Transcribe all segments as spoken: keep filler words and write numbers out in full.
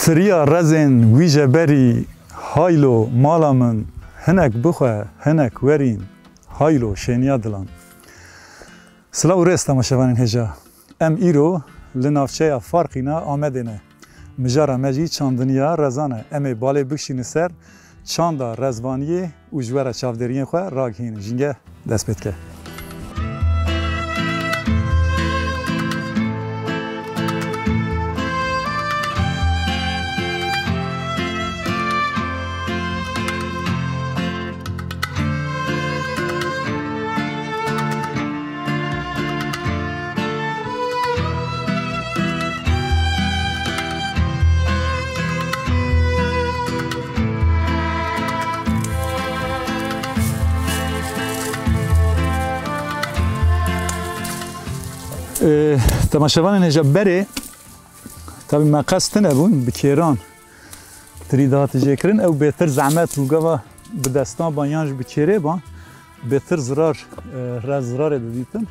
Tiriya rezên wî jeberî, haylo mala min, hinek bixwe, hinek werîn, haylo şêniya dilan. Silav û rêz temaşevanên hêja. Em îro li navçeya Farqîna Amedê ne. Mijara me jî çandiniya rezan e. Em ê balê bikişînin ser çanda rezvaniyê û ji we re çavdêriyên xwe ragihînin. Jînge dest pê dike. Ê, temaşevanên hêja, berê, tabî meqes tune bûn, bi kêran tirî dihat jêkirin, ew bêtir zehmet û gava bi destan ban yan jî bi kêrê ban, bêtir zirar, e, rez zirarê didîtin.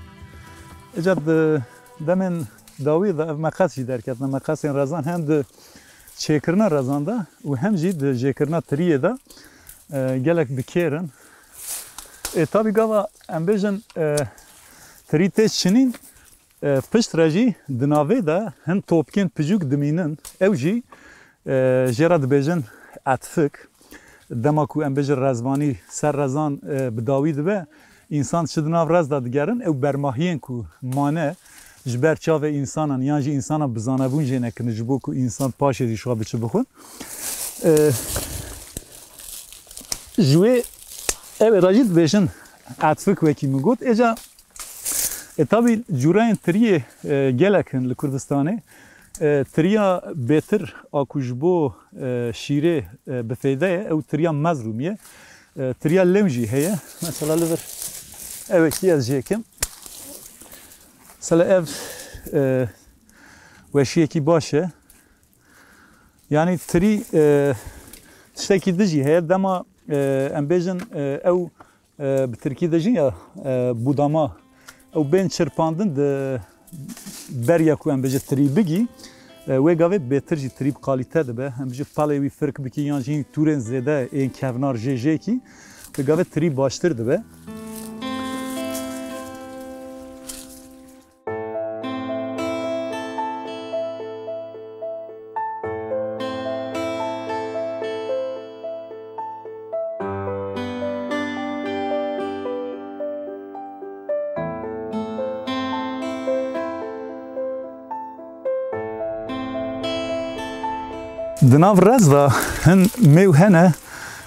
Îca di demên dawî de ev meqes jî derketin. Meqesên rezan hem di çêkirina rezan de û hem jî di jêkirina tiriyê de, e, gelek bi kêr in. Ê, tabî gava em bêjin, e, tirî tê çinîn, e, pişt re jî di navê de hin topkên piçûk dimînin. Ew jî, e, jê re dibêjin etfik. Dema ku em bêjin rezvanî ser rezan, e, bi dawî dibe, însan çi di nav rez de digerin, ew bermahiyên ku mane ji ber çavê însanan yan jî însanan bi zanebûn jê nekirin, ji bo ku însan paşê jî şiva biçi bixwin. E, ji wê ew ê re jî dibêjin etfik, wekî min got. Êca, e, tabî cûreyên tiriyê, e, gelek in li Kurdistanê. E, tiriya bêtir a ku ji bo, e, şîrê, e, bi fêde ye, ew tiriya mezrûm ye. E, tiriya lew jî heye. Mesela li vir ew ê kî ez jêkim. Mesela ev, e, weşiyekî baş e. Yanî tirî, e, tiştekî din jî heye. Dema, e, em bêjin, e, ew, e, bi tirkî de jî ya, e, budama, ew bên çirpandin di beriya ku em bêjin tirî bigî, e, wê gavê bêtir jî tirî bi kalîte dibe. Em bêjin pelê wî firk bikî yan jî tûrên zêde ên kevnar jê jêkî, wê gavê tirî baştir dibe. Di nav rez de hin mêw hene,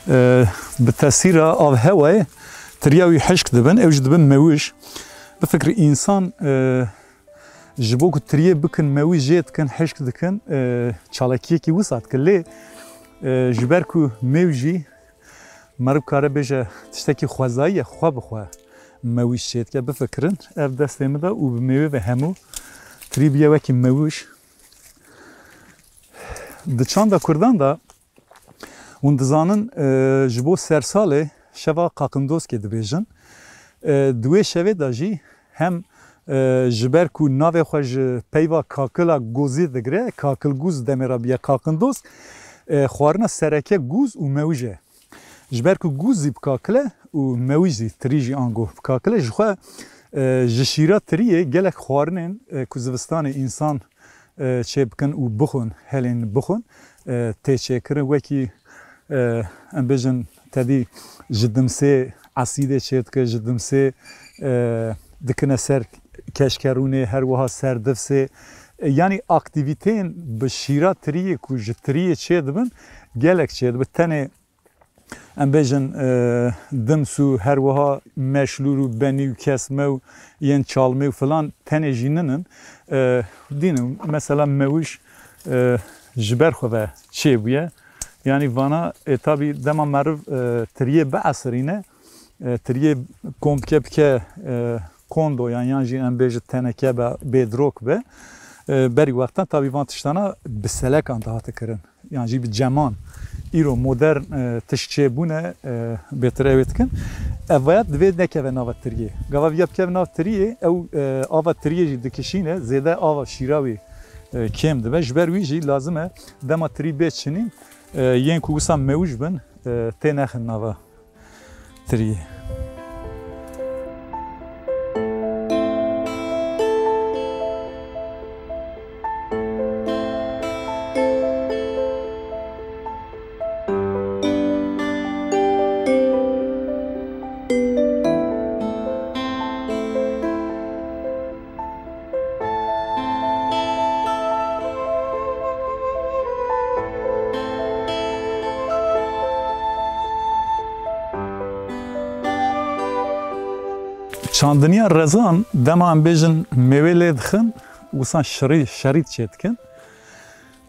e, bi tesîra avhewayê tiriya wî hişk dibin, ew jî dibin mewij. Bifikirî însan, e, ji bo ku tiriyê bikin, mewij jê dikin, hişk dikin, e, çalakiyekî wisa dikin. Lê, e, ji ber ku mêw jî meriv kare bêje tiştekî xwezayî ye, xwe bi xwe mewij çêdike. Bifikirin, ev destê min de û bi mêwê ve hemû tirî bûye wekî mewij. Di çanda Kurdan de Hûn dizanin, e, ji bo sersalê şeva Qaqindoskê dibêjin. E, di wê şevê de jî hem, e, ji ber ku navê xwe ji peyva kakila gozê digire, kakilgûz demê re bûye Qaqindosk, e, xwarina sereke gûz û mewij e. Ji ber ku gûz jî bi kakil e û mewij jî, tirî jî ango bi kakil e, ji xwe, e, ji şîra tiriyê gelek xwarinên, e, ku zivistanê însan, e, çê bikin û bixwin, helên bixwin, e, tê çêkirin. Wekî, e, em bêjin, tedî ji dimsê esîdê çê dike, ji dimsê, e, dikine ser keşkerûnê, her wiha ser divsê. E, yanî aktîvîteyên bi şîra tiriyê ku ji tiriyê çê dibin, gelek çê dibe. Tenê em bêjin, e, dims û her wiha meşlûr û benî û kesme û yên çalmê û filan tenê jî ninin. E, dînin, mesela mewij, e, ji ber xwe ve çêbûye. Yanî vana, e, tabî dema meriv, e, tiriyê biesirîne, e, tiriyê kom bike bike, e, kondo yan, yan jî em bêjin teneke be, bêdirok be. E, berî wextan tabî van tiştana bi selekan dihate kirin. Yan jî bi ceman. Îro modern, e, tişt çêbûne, e, bêtir ew ê dikin. Ev vaya divê nekeve nava tiriyê. Gava viya bikeve nav tiriyê, ew, e, ava tiriyê jî dikişîne, zêde ava şîra wî, e, kêm dibe. Ji ber wî jî lazim e dema tirî bê çinîn, e, yên ku wisa mewij bin, e, tê nexin nava tiriyê. Çandiniya rezan, dema em bêjin mêwê lê dixin, wisan şirî-, şerît çêdikin.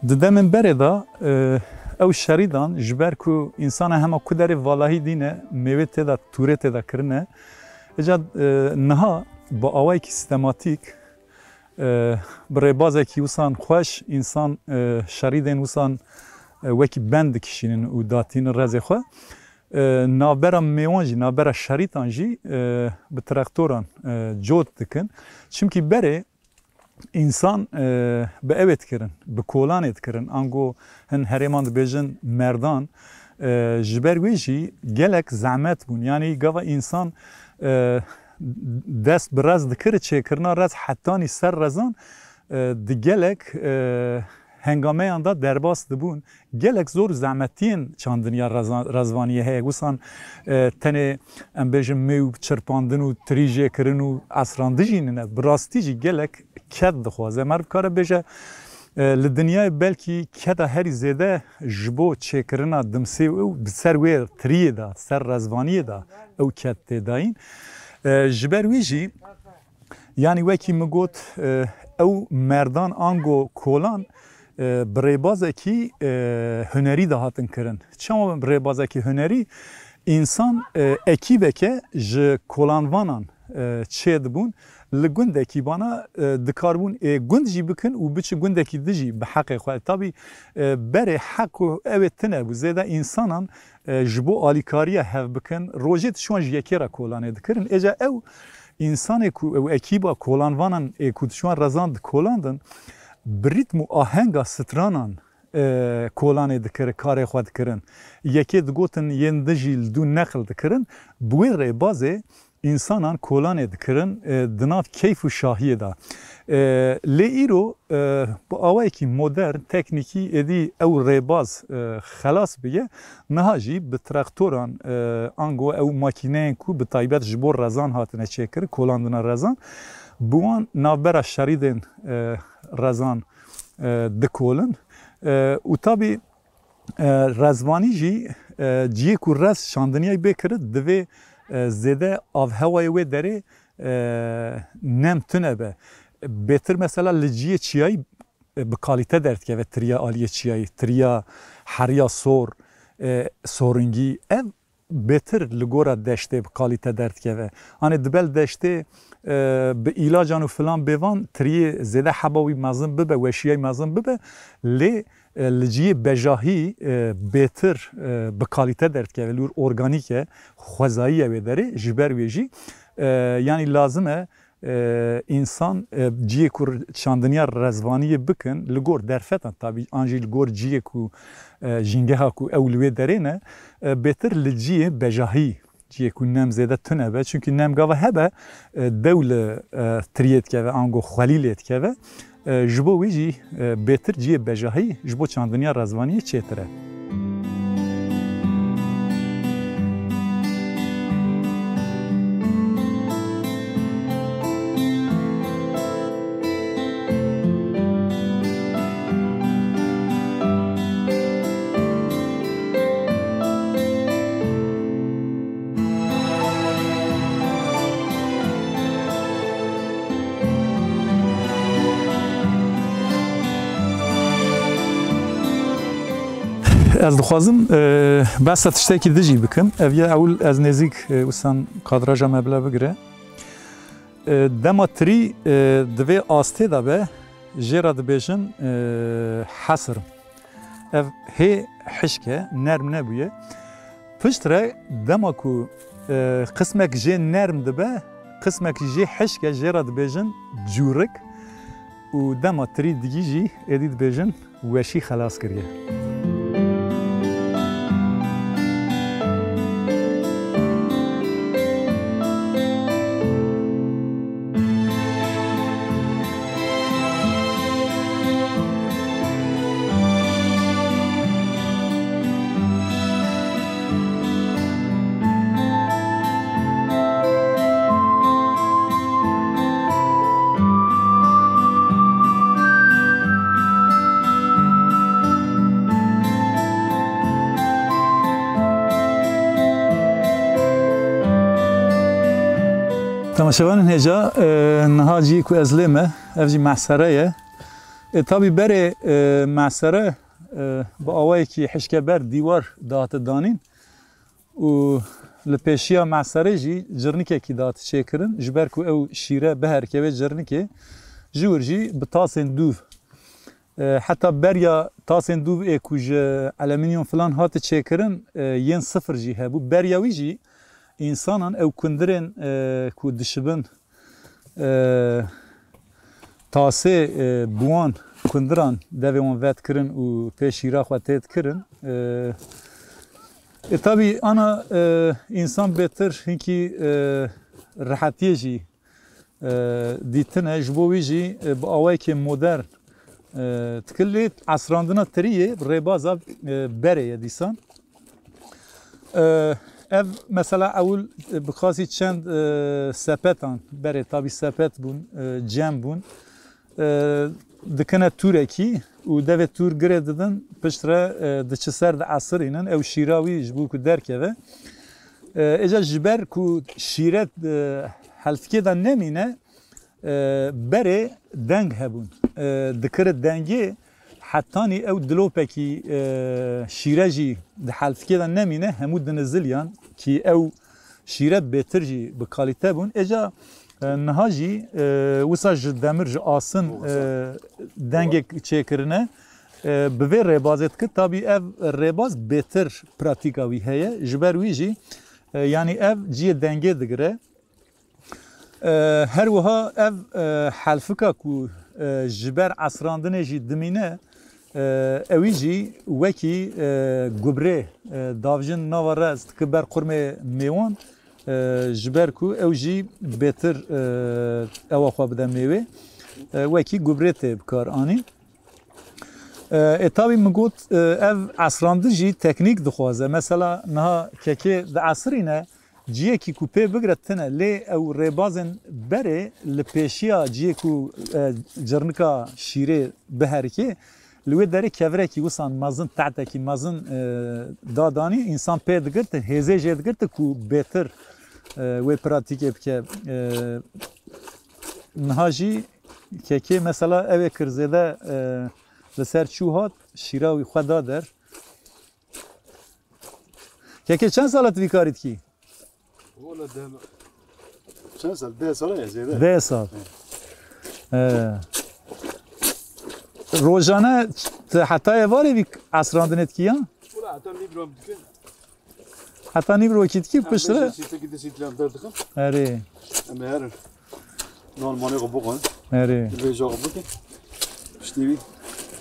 Di demên berê de, e, ew şerîdan ji ber ku însana hema ku derê valahî dîne, mêwê tê de, tûrê tê de kirine. Îca, e, niha bi awayekî sîstematîk, e, bi rêbazekî wisan xweş, însan, e, şerîdên wisan, e, wekî bend dikişînin û datînin rezê xwe. E, navbera mêwan jî, navbera şerîtan jî, e, bi traktoran, e, cot dikin. Çimkî berê însan, e, bi ewê dikirin, bi kolanê dikirin. Ango hin herêman dibêjin merdan. E, ji ber wê jî gelek zehmet bûn. Yanî gava însan, e, dest bi rez dikir, çêkirina rez hetanî ser rezan, e, di gelek, e, hengameyan de derbas dibûn. Gelek zor û zehmetiyên çandiniya rezan-, rezvaniyê heye. Wisan, e, tenê, em bêjin, mêw çirpandin û tirî jê kirin û esrandin jî nine. Bi rastî jî gelek ked dixwaze. Meriv kare bêje, e, li dinyayê belkî keda herî zêde ji bo çêkirina dimsê û ew di ser wê tiriyê de, ser rezvaniyê de ew ked tê dayîn. E, ji ber wî jî, yanî wekî min got, e, ew merdan ango kolan, e, bi rêbazekî, e, hunerî de hatin kirin. Çawa bi rêbazekî hunerî? Însan, e, ekîbeke ji kolanvanan, e, çêdibûn, li gundekî bana, e, dikaribûn ê gund jî bikin û biçi gundekî din jî bi heqê xwe. Tabî, e, berê heq û ew ê tune bû. Zêde însanan, e, ji bo alîkariya hev bikin, rojê diçûn ji yekê re kolanê dikirin. Êca ew însanê ku ew ekîba kolanvanan ê ku diçûn rezan dikolandin, bi rîtm û ahenga stranan, e, kolanê dikir, karê xwe dikirin. Yekê digotin, yên din jî li dû neqil dikirin. Bi wê rêbazê însanan kolanê dikirin, e, di nav keyf û şahiyê de. E, lê îro, e, bi awayekî modern, teknîkî êdî ew rêbaz, e, xelas bûye. Niha jî bi traktoran, e, ango ew makîneyên ku bi taybet ji bo rezan hatine çêkirin, kolandina rezan, bi wan navbera şerîdên, e, rezan, e, dikolin. E, û tabî, e, rezvanî jî, e, ciyê ku rez çandiniyayî bê kirin, divê, e, zêde avhewayê wê derê, e, nem tune be. Bêtir mesela li ciyê çiyayî, e, bi kalîte derdikeve, tiriya aliyê çiyayî, tiriya heriya sor, e, soringî. Ev bêtir li gora deştê bi kalîte derdikeve. Hanê dibel deştê, e, bi îlacan û filan bêvan tiriyê zêde heba wî mezin bibe, weşiyayî mezin bibe, lê E, li cihê bejahî, e, bêtir, e, bi kalîte derdikeve, li wir organîk e, xwezayî ye wê derê, ji ber wê jî, e, yanî lazim e, e, însan, e, cihê ku r-, çandiniya rezvaniyê bikin, li gor derfetan tabî, an jî li gor cihê ku, e, jîngeha ku ew li wê derê ne, e, bêtir li cihê bejahî, cihê ku nem zêde tune be, çunkî nem gava hebe, e, dew li, e, tiriyê dikeve, ango xwelî lê dikeve. E, ji bo wî jî, e, bêtir cihê bejahî ji bo çandiniya rezvaniyê çêtir e. Ez dixwazim, e, behsa tiştekî din jî bikim. Ev ye, ewil ez nêzîk, e, wisa kadraja me bila bigire. E, dema tirî, e, di vê astê de be, jê re dibêjin, e, hesir. Ev hê hişk e, nerm nebûye. Piştre dema ku, e, qismek jê nerm dibe, qismek jê hişk e, jê re dibêjin cûrik û dema tirî digî jî êdî dibêjin weşî xelas kiriye. Temaşevanên hêja, e, niha cî ku ez lê me, ev jî mehsere ye. E, tabî berê, e, mehsere, e, bi awayekî hişkeber dîwar dihate danîn û li pêşiya mehserê jî cirnikekî dihate çêkirin, ji ber ku ew şîre biherike wê cirnikê, ji wir jî bi tasên dûv, e, heta beriya tasên dûv ê ku ji alüminyum filan hate çêkirin, e, yên sifir jî hebû. Beriya wî jî însanan ew kundirên, e, ku dişibin, e, tasê, e, bi wan kundiran devê wan vedkirin û pê şîra xwe tê dikirin. E, e, tabî ana, e, însan bêtir hinkî, e, rehetiyê jî, e, dîtin e, ji bo wî jî, e, bi awayekê modern, e, dikir lê esrandina tiriyê rêbaza, e, berê ye dîsan. E, ev mesela ewil, e, bi qasî çend, e, sepetan berê, tabî sepet bûn, e, cem bûn. E, dikine tûrekî û devê tûr girê didin, piştre, e, diçi ser diesirînin, ew şîra wî ji bo ku derkeve. E, êca ji ber ku şîret, e, helfikê de nemîne, e, berê deng hebûn. E, dikire dengê hetanî ew dilopekî, e, şîre jî di helfikê de nemîne, hemû diniziliyan kî ew şîre bêtir jî bi kalîte bûn. Êca, e, niha jî, e, wisa ji demir, ji asin, e, dengek çêkirine, e, bi vê rêbazê dikir. Tabî ev rêbaz bêtir pratîka wî heye. Ji ber wî jî, e, yanî ev cihê dengê digire. E, her wiha ev, e, helfika ku, e, ji ber esrandinê jî dimîne, e, ewî jî wekî, e, gubrê, e, davjin nava rez dike ber qurmê mêwan, e, ji ber ku ew jî bêtir, e, ewa xwe bide mêwê, e, wekî gubrê tê bi kar anî. E, e, tabî min got, e, ev esrandin jî teknîk dixwaze. Mesela niha kekê diesirîne, ciyekî ku pê bigire tune, lê ew rêbazên berê li pêşiya ciyê ku, e, cirnika şîrê biherikê, li wê derê kevirekî wisan mezin, tehtekî mezin, e, dadanî, însan pê digirtin, hêzê jê digirtin ku bêtir, e, wê pratîkê bike. E, niha jî kekê mesela ew ê kir zêde, e, li ser çû hat, şîra wî xwe da der. Kekê çend sala tu vî karî dikî? Wala deh, çend sal? Deh sal e, zêde. Deh sal. He. Rojane ç-, Te heta êvarê vî esrandinê dikî ya? Wala heta nîvro em dikin. Heta nîvro kî dikî piştre? Em bêjin sîtekî di sîtlan derdixin. Erê. Em ê herin. Normalê xwe bixwin. Erê. Vêja xwe bikin. Piştî wî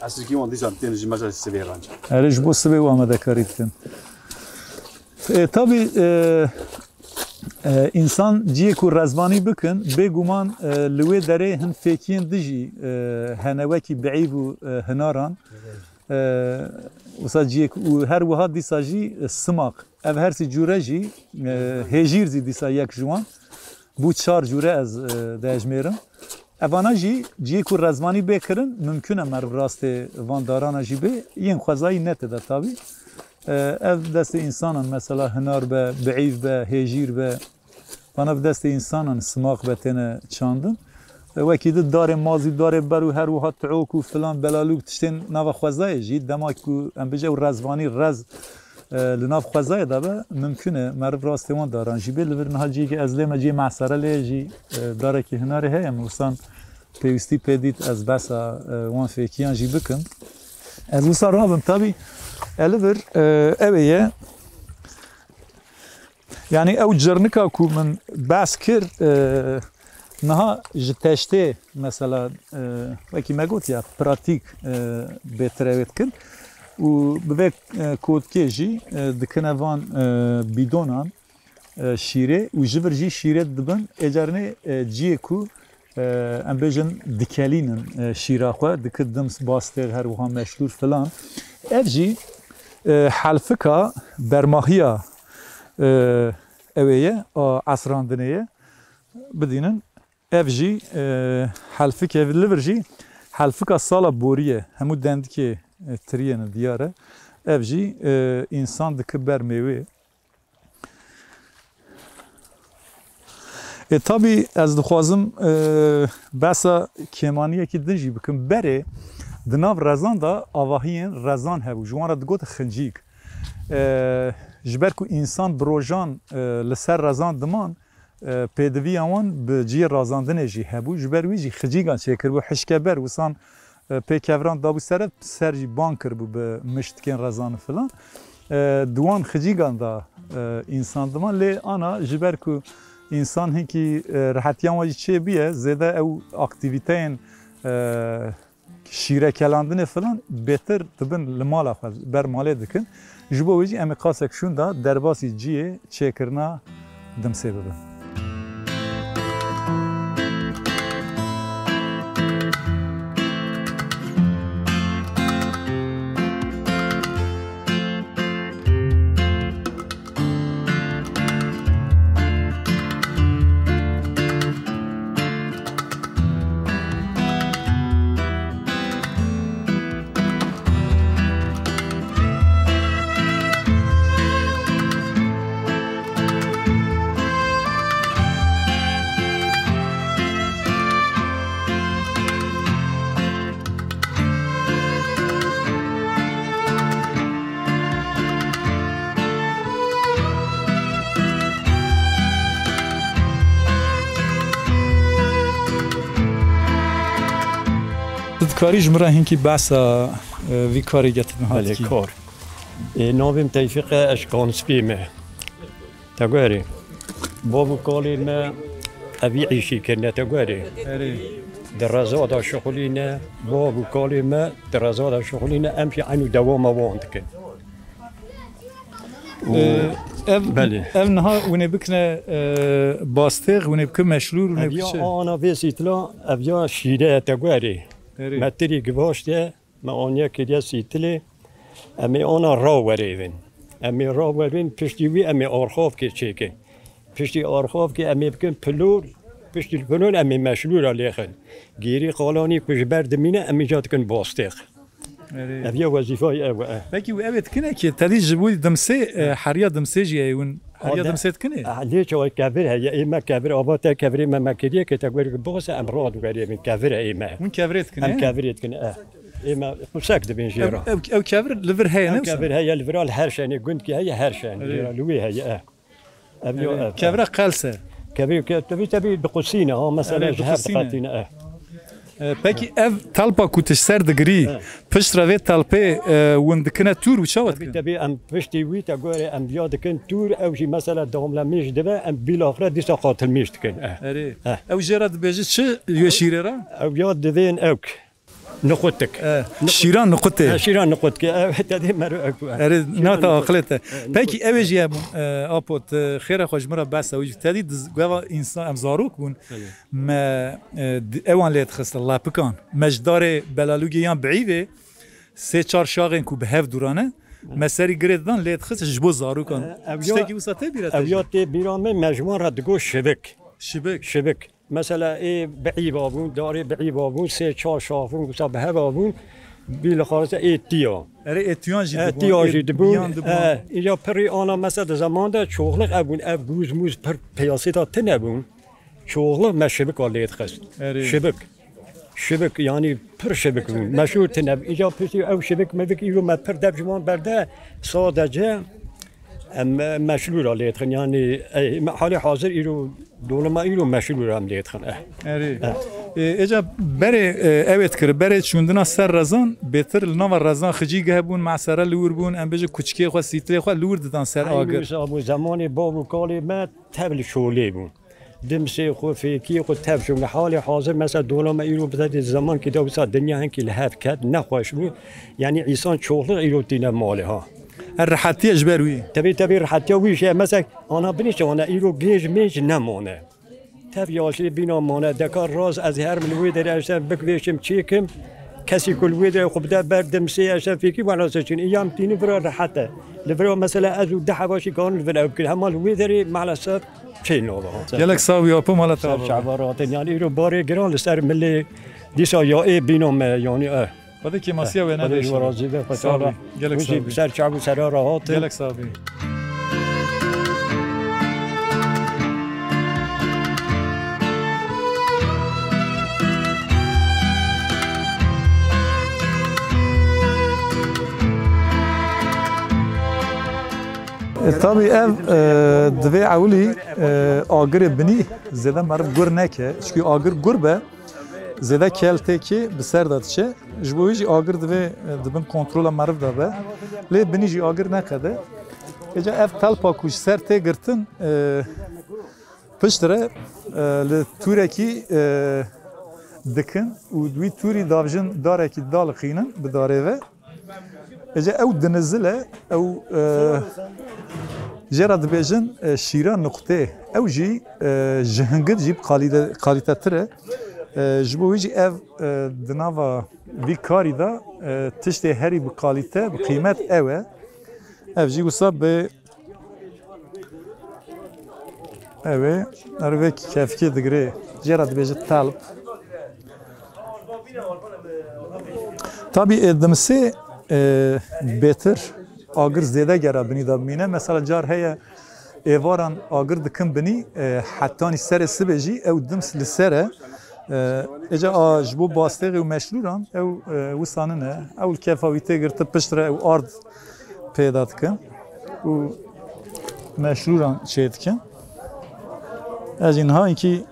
esrkî wan dîsan tên ji mesela sibê ranca. Erê, ji bo sibê û amadekarî dikin. E, tabî, e, e, însan ciyê ku rezvanî bikin, bêguman, e, li wê derê hin fêkiyên dijî, e, hene wekî biîv û, e, hinaran. E, wisa ciyê ku, û her wiha dîsa jî, e, simaq. Ev her sî cûre jî, e, hêjîr zî dîsa yek ji wan. Bû çar cûre ez, e, dehejmêrim. Evana jî ciyê ku rezvanî bê kirin, mimkun e meriv rastê van darana jî bê, yên xwezayî ne tê de tabî. E, ev destê însanan, mesela hinar be, biîv be, hêjîr be, vana bi destê însanan simaq be têne çandin. E, wekî di darê mazî, darê ber û her wiha tiok û filan belalûk tiştên nava xwezayê jî, dema ku em bêje ew rezvanî rez e, li nav xwezayê de be, mimkun e meriv rastê wan daran jî bê. Li vir niha cihê ez lê me cihê mesere lê jî, e, darekî hinarê heye. Min wisan pêwîstî pê dît ez behsa, e, wan fêkiyan jî bikim. Ez wisa rabim tabî, e, li vir, e, ew ê ye. Yanî ew cirnika ku min behs kir, e, niha ji teştê mesela, e, wekî me got ya, pratîk, e, bêtir ew ê dikin û bi vê, e, kotkê jî, e, dikine van, e, bîdonan, e, şîrê û ji vir jî şîrê dibin. Ê carinê, e, ciyê ku, e, em bêjin dikelînin, e, şîra xwe, dikir dims, bastêr, her wiha meşlûr filan. Ev jî, e, helfika bermahiya, e, ew ê ye, a esrandinê ye. Bidînin. Ev jî, e, helfik, ev li vir jî helfika sala borî ye. Hemû dendikê, e, tiriyê ne diyar e. Ev jî, e, însan dike ber mêwê. E, tabî ez dixwazim, e, behsa kêmaniyekî din jî bikim. Berê di nav rezan de avahiyên rezan hebû. Ji wan re digot xincîk. E, ji ber ku însan bi rojan, e, li ser rezan diman, e, pêdiviya wan bi cihê razandinê jî hebû. Ji ber wî jî xicîgan çêkiribû, hişkeber, wisan, e, pê kevran dabû ser ev, ser jî ban kiribû bi miştikên rezan û filan. E, di wan xicîgan de, e, însan diman. Lê ana ji ber ku însan hinkî, e, rehetiyan wan jî çêbûye, zêde ew aktîvîteyên, e, şîrekelandinê filan bêtir dibin li mala xwe, ber malê dikin. Ji bo wê jî em ê qasek şûnda derbasî cihê çêkirina dimsê bibin. Tu dikarî ji min re hinkî behsa, e, vî karê getirna Belê, hatî? Kar. Ê, navê min Tevfîq e, ez ji Kanspî me. Te guherî. Bav û kalê me evî îşî kirine, te guherî. Erê. Di reza de şixulîne, bav û kalê me di reza de şixulîne, em jî eynû dewama wan dikin. Û Ee, ev, belê. Ev niha hûn ê bikine, e, bastêx, hûn ê bikin meşlûr, hûn ê Ev ya bikin çi? Ana vê sîtla, ev ya şîre ye, te guherî. Erê. Me tirî givaşte, me aniye kiriye sîtilê, em ê ana rawerêvin. Em ê rawerîn, piştî wî em ê arxavkê çêkin. Piştî arxavkê em ê bikin pilor, piştî pilor em ê meşlûra lêxin. Gêrî qalanî ku ji ber dimîne, em ê ca dikin bastêx. Erê. Ev ya wezîfayê ew e. Pekî û ew ê dikine ki, tedî ji bo dimsê, e, heriya dimsê jî heye, hûn heriya Ade-, dimsê dikinê? Ah, lê çawa kevir heye, ê me kevir, ava te kevirê me, me kiriye ke te guherî bixwese em radiwerêvin, kevir e ê me. Hûn kevirê dikinê? Em kevirê dikin, e. Ê me qusek dibin jê Ew, re. Ew, ew kevir li vir heye, ne Ew wisa? Kevir heye li vira, li her şenê gundkî heye, her şenê. Erê. Jê re li wê heye, e. Ev yo, Erê. Ev, Kevira e. Qelse. Kevir, ke-, tevî, tevî diqusîne, ha, mesela Erê, ji hev diqusîne. Diqetîne, e. E, pekî ev telpa ku tu ji ser digirî, He. piştre vê telpê, e, hûn dikine tûr û çawa Tebî, dikin? tebî, em piştî wî te gorê em viya dikin tûr, ew jî mesela damlemêj dibe, em bilafre dîsa qatilmêj dikin. Eh. Erê. He. Ew jê re dibêje çi yê şîrê re? Ew ya divên ewk. Niqutik. E, Niqut- şîra niqutê. Ha, şîra niqutik. Ew te dê mero ewk. Erê, Şîra nata niqut. aqilê te. E, Pekî niqut. ew ê jî hebûn, e, Apo, tu xêra xwe ji min re behsa wî jî. Te dî diz-, gava însan, em zarok bûn. Belê. Me, e, di-, ewan lê dixistin, lapikan. Me ji darê belalûgê yan biîvê sê çar şaxên ku bi hev dûrane, me serî girê didan lê dixist ji bo zarokan. E, ev ya, Tiştekî wisa tê bîra te ev jî? ya tê bîra me, me ji wan re digot şibik. Şibik? Şibik. Mesela ê biîva bûn, darê biîva bûn, sê çar şax bûn, wisa bi hev bûn, bî li xarîza ê tiya. Erê ê tiyan jî E, dibûn, tiya ê jî dibûn. biyan dibûn. E, îca pirî ana mesela di zeman de çoxlik ev bûn, ev gûz mûz pir piyasê de tine bûn. Çoxlu me şibika lê dixist. Erê. Şibik. Şibik, yanî pir şibik bûn. Meşhûr tine. Îca piştî ew şibik mibik îro me pir dev ji wan berde sadece em, e, meşlûra lê dixin. Yanî, e, me halê hazir îro, dolima îro meşlûra em lê dixin. Eh. Erê. Eh. Ê, êca berê, e, ew ê dikir, berê çûndina ser rezan, bêtir li nava rezan xicî geh bûn, mesere li wir bûn, em bêjin kuçikê xwe, sîtilê xwe li wir didan ser Eynî agir. wisa bû, zemanê bav û kalê me tev li şolê bûn. Dimsê xwe, fêkiyê xwe tev şûn. Halê hazir mesela dolama îro bi sedê zemankî de wisa dinya hinkî li hev ket, nexweş bû. Yanî îsan çoxlu îro tîne malê ha. Her rehetiye ji ber wî. Tevî, tevî rehetiya wî jî, mesela ana binîşe wana îro gêj mêj nemane. Tev yaşê bîna mane, deka raz ez her min wê derê eşe bikvêşim çêkim. Kesî ku li wê derê xwe bide ber dimsê eşe fêkî wela seçin. Îyam tînî vira rehet e. Li vira mesela ez û deh hevaşî karin li vir ew bikir. Hema li wê derê maalesef Çê nava. Gelek sax bî, Apo, mala te Ser ava. çava ratin. Yanî îro barê giran li ser milê dîsa ya ê bîna me, yanî, eh. Xwedê kêmasiya wê Xwedê nede ji we inşallah. razî be, xwe Sax sağ bî. be. Gelek Hûn sax jî bî. bi ser çav û serara hatin. Gelek sax bî. E, tabî ev, e, divê ewilî, e, agirê binî zêde meriv gur neke. Çikî agir gur be, zêde kel tê kê bi ser de diçe. Ji bo wî jî agir divê, e, di bin kontrola meriv de be. Lê binî jî agir neqede. Êca ev telpa ku ji ser tê girtin, e, Piştre, e, li tûrekî, e, dikin û wî tûrî davjin darekî daliqînin bi darê ve. Ece ew dinizil e, ew, e, jê re dibêjin, e, şîra nuqtê. Ew jî, e, ji hingir jî bi qalîde-, qalîtetir e. E, ji bo wî jî ev, e, di nava vî karî de, e, tiştê herî bi qalîte, bi qîmet ew e. Ev jî wisa bi Ew ê, erê vê kevkê digirê, jê re dibêje telp. Tabî, ê, dimsê, ê, bêtir agir zêde gera binî de bimîne. Mesela car heye êvaran agir dikin binî, ê, hetanî serê sibê jî ew dims li ser e. Ê, êca a ji bo bastêxê û meşlûran ew, ê, wisa nine. Ew li kefa wî tê girtin piştre ew ard peyda dikin û meşrûran çê dikin. Ez jî niha inkî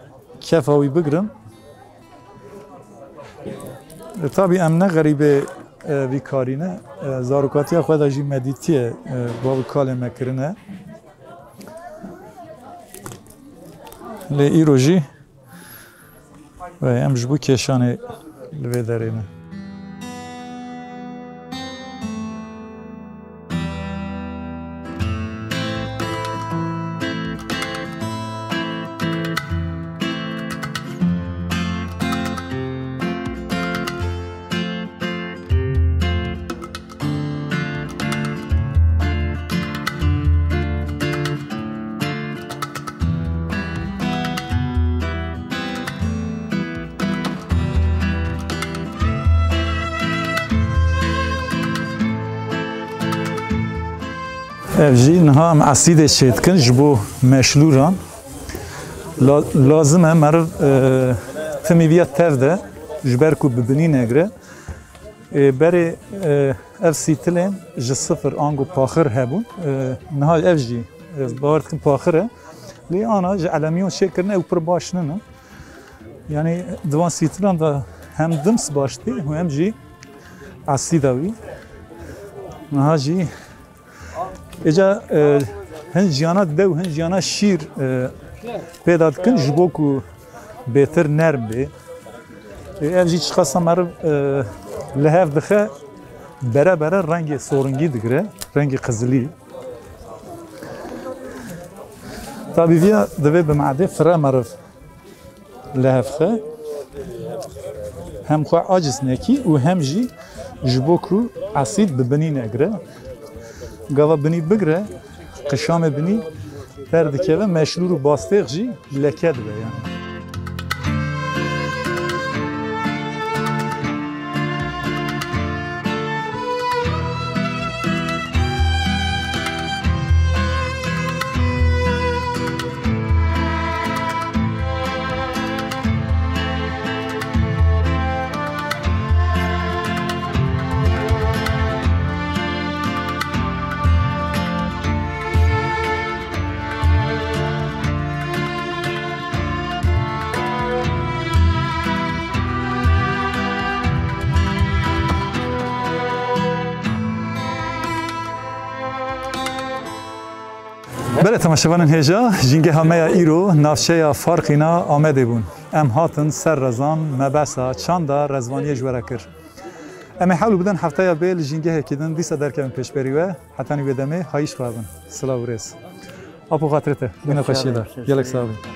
kefa wî bigirim. E, tabî em ne xerîbê, e, vî karî ne. E, zarokatiya xwe de jî me dîtiye, e, bav û kalê me kirine. Lê îro jî Ve em ji bo kêşanê li vê derê ne. Ev jî niha em esîdê çêdikin ji bo meşlûran. La-, lazim e meriv, e, timî viya tev de ji ber ku bi binî negire. Ê, berê, e, ev sîtilên ji sifir ango paxir hebûn. E, niha ev jî, e, bawer dikim paxir e. Lê ana ji elemiyon çêkirine ew pir baş nîne. Yanî di van sîtilan de Hem dims baş tê û hem jî esîda wî. Niha jî êca, e, hin jiyana dew, hin jiyana şîr, e, pêda dikin ji bo ku bêtir nerm bê. E, ev jî çiqasa meriv, e, li hev dixe, bere bere rengê soringî digire, rengê qizilî. Tabî viya divê bi madê fire meriv li hev xe. Hem xwe aciz nekî û hem jî ji bo ku esîd bi binî negire. Gava binî bigire, qişamê binî derdikeve, meşlûr û bastêx jî leke dibe yani. Belê temaşevanên hêja, jîngeha me ya îro navçeya Farqîna Amedê bûn. Em hatin ser rezan me behsa çanda rezvaniyê ji we re kir. Em ê hewl bidin hefteya bê li jîngehekî din dîsa derkevin pêşberî we. Hetanî wê demê hayîş xwe bin. Silav û rêz. Apo xatirê te, bîne xweşiyê de. Gelek sax bî.